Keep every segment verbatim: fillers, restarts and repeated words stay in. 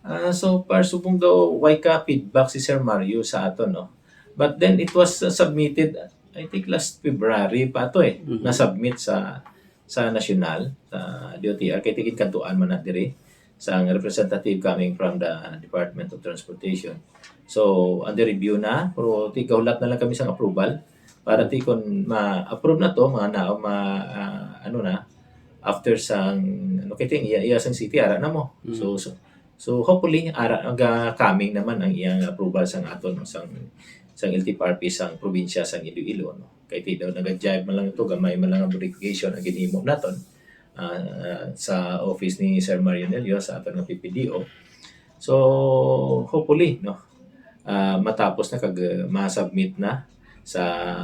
Ah, so far, subong daw, way ka feedback si Sir Mario sa aton, no? But then, it was, uh, submitted, I think, last February pa to, eh. Mhm. Na-submit sa, sa nasyonal, sa D O T R, kay tigin kantuan man na diri, sa representative coming from the Department of Transportation. So, under review na, pero tigahulat na lang kami sang approval para ti kon ma-approve na to, mga na, ma-, ah, ano na, after sang, ano, kay ting iya, iya sang city, ara na mo. Mm. So, so, so, hopefully, ara, aga coming naman ang iyang approval sang aton, no, sang, sang L T F R P sang probinsya sang Iloilo, no. Kay ti daw nag-jive man lang ito, gamay man lang ang modification ang ginhimo naton, ah, sa office ni Sir Mario Nelio sa aton nga P P D O. So, hopefully, no, ah, matapos na kag, ah, ma-submit na sa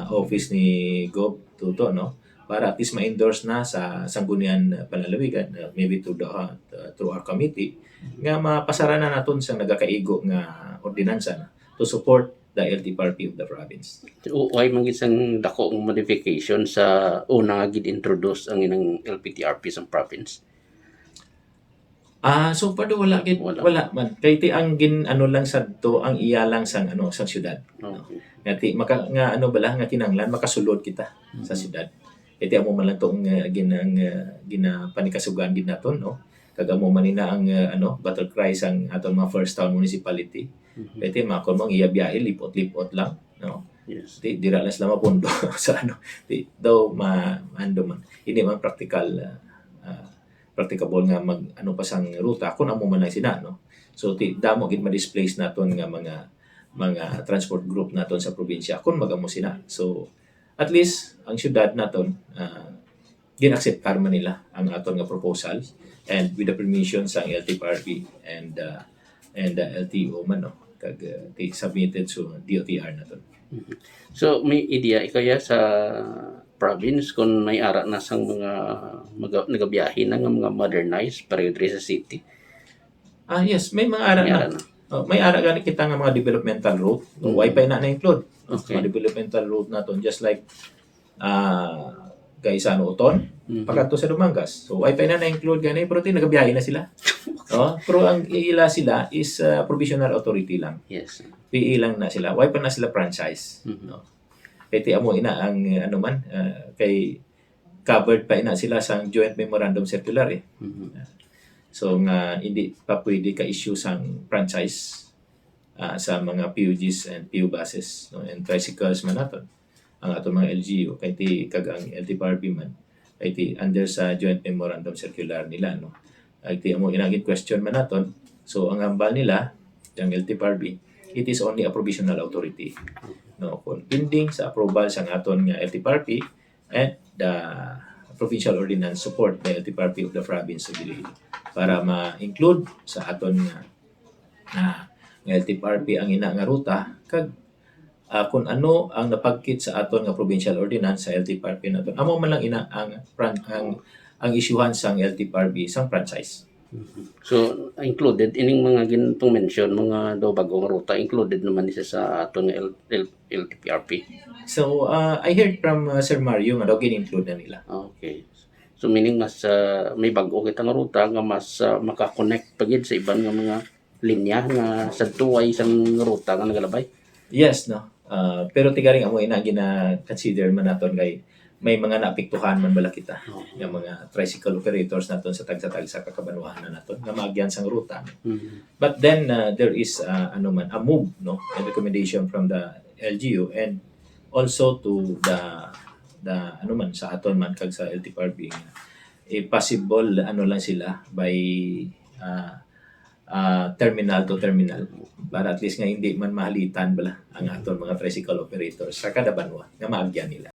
office ni Gov Tuto, no, para at least ma-endorse na sa Sangguniang Panlalawigan, ah, maybe through the, ah, through our committee, nga mapasara na naton sa nagakaigo nga ordinansa na to support the L T F R P of the province. O, way man gid sang dako nga modification sa una nga gid introduce ang inang L P T R P sa province? Ah, so far do wala gid, Wala. wala man. Kay ti ang gin-, ano lang sad to, ang iya lang sang, ano, sang syudad. Okay. Nga ti maka-, nga ano bala, nga kinahanglan makasulod kita sa Mhm. syudad. Kay ti amo man lang to ang, uh, gin-, ang, uh, ginapanikasugan gid naton, no? Kag amo man ina ang, uh, ano, battle cry sang aton mga first town municipality. Mhm. Kay ti makon mo ang iya biyahe, lipot-lipot lang, no? Yes. Ti dira lang sila mapundo sa ano, ti daw ma-, ano man, hindi man practical, uh, uh, practicable nga mag, ano pa sang ruta kung amo man lang sina, no? So, ti, damo gid ma-displace naton nga mga, mga transport group naton sa probinsya kung mag-amo sina. So, at least, ang syudad naton, ah, gin-akseptar man nila ang aton nga proposal and with the permission sang L T F R P and, ah, and, ah, L T O man, no? Kag, ah, ti-, submitted sa D O T R naton. Mhm. So, may idea ikaw ya sa province kung may ara na sang mga maga-, nagabiyahe na nga mga modernized pareho diri sa city? Ah, yes, may mga ara May na. ara na. Oh, may ara gani kita nga mga developmental route. Mm. Way pa ina na-include. Okay. Mga developmental route naton, just like, ah, Gaisano Oton, Mhm. pagkadto sa Dumangas. So, way pa ina na-include gani, pero ti nagabiyahe na sila. Oh, pero ang ila sila is, ah, provisional authority lang. Yes. P A lang na sila. Way pa na sila franchise, Mhm. no? Kay ti amo ina ang, eh, ano man, ah, kay covered pa ina sila sa joint memorandum circular, eh. Mhm. So nga hindi pa pwede ka-issue sang franchise, ah, sa mga P U Gs and P U buses, no, and tricycles man naton. Ang aton mga L G U, kay ti, kag ang L T F R P man, kay ti under sa joint memorandum circular nila, no. Kay ti amo ina gid question man naton. So ang hambal nila, ang L T F R P, it is only a provisional authority. No, kung pending sa approval sang aton nga L T F R P and the provincial ordinance support the L T F R P of the province of Iloilo para ma-include sa aton nga, nga, nga L T F R P ang ina nga ruta kag, ah, kung ano ang napagkit sa aton nga provincial ordinance sa L T F R P naton. Amo man lang ina ang fran-, ang, ang isyuhan sang L T F R P sang franchise. Mhm. So, included ining mga gintong mention, mga daw bag-o nga ruta, included naman ni siya sa aton nga L-, L-, L T F R P? So, ah, I heard from, ah, Sir Mario nga daw gin-include na nila. Okay. So, meaning mas, ah, may bag-o kita nga ruta nga mas, ah, maka-connect pa gid sa iban nga mga linya nga sadto way sang ruta nga nagalabay? Yes, no. Ah, pero ti garing amo ina gina-consider man naton kay may mga naapektuhan man bala kita Oo. nga mga tricycle operators naton sa tagsa-tagsa ka kabanwahanan naton nga maagyan sang ruta. Mhm. But then, ah, there is, ah, ano man, a move, no, a recommendation from the L G U and also to the, the, ano man, sa aton man kag sa L T F R P nga, eh, possible, ano lang sila, by, ah, ah, terminal to terminal, para at least nga hindi man mahalitan bala ang aton mga tricycle operators sa kada banwa nga maagyan nila.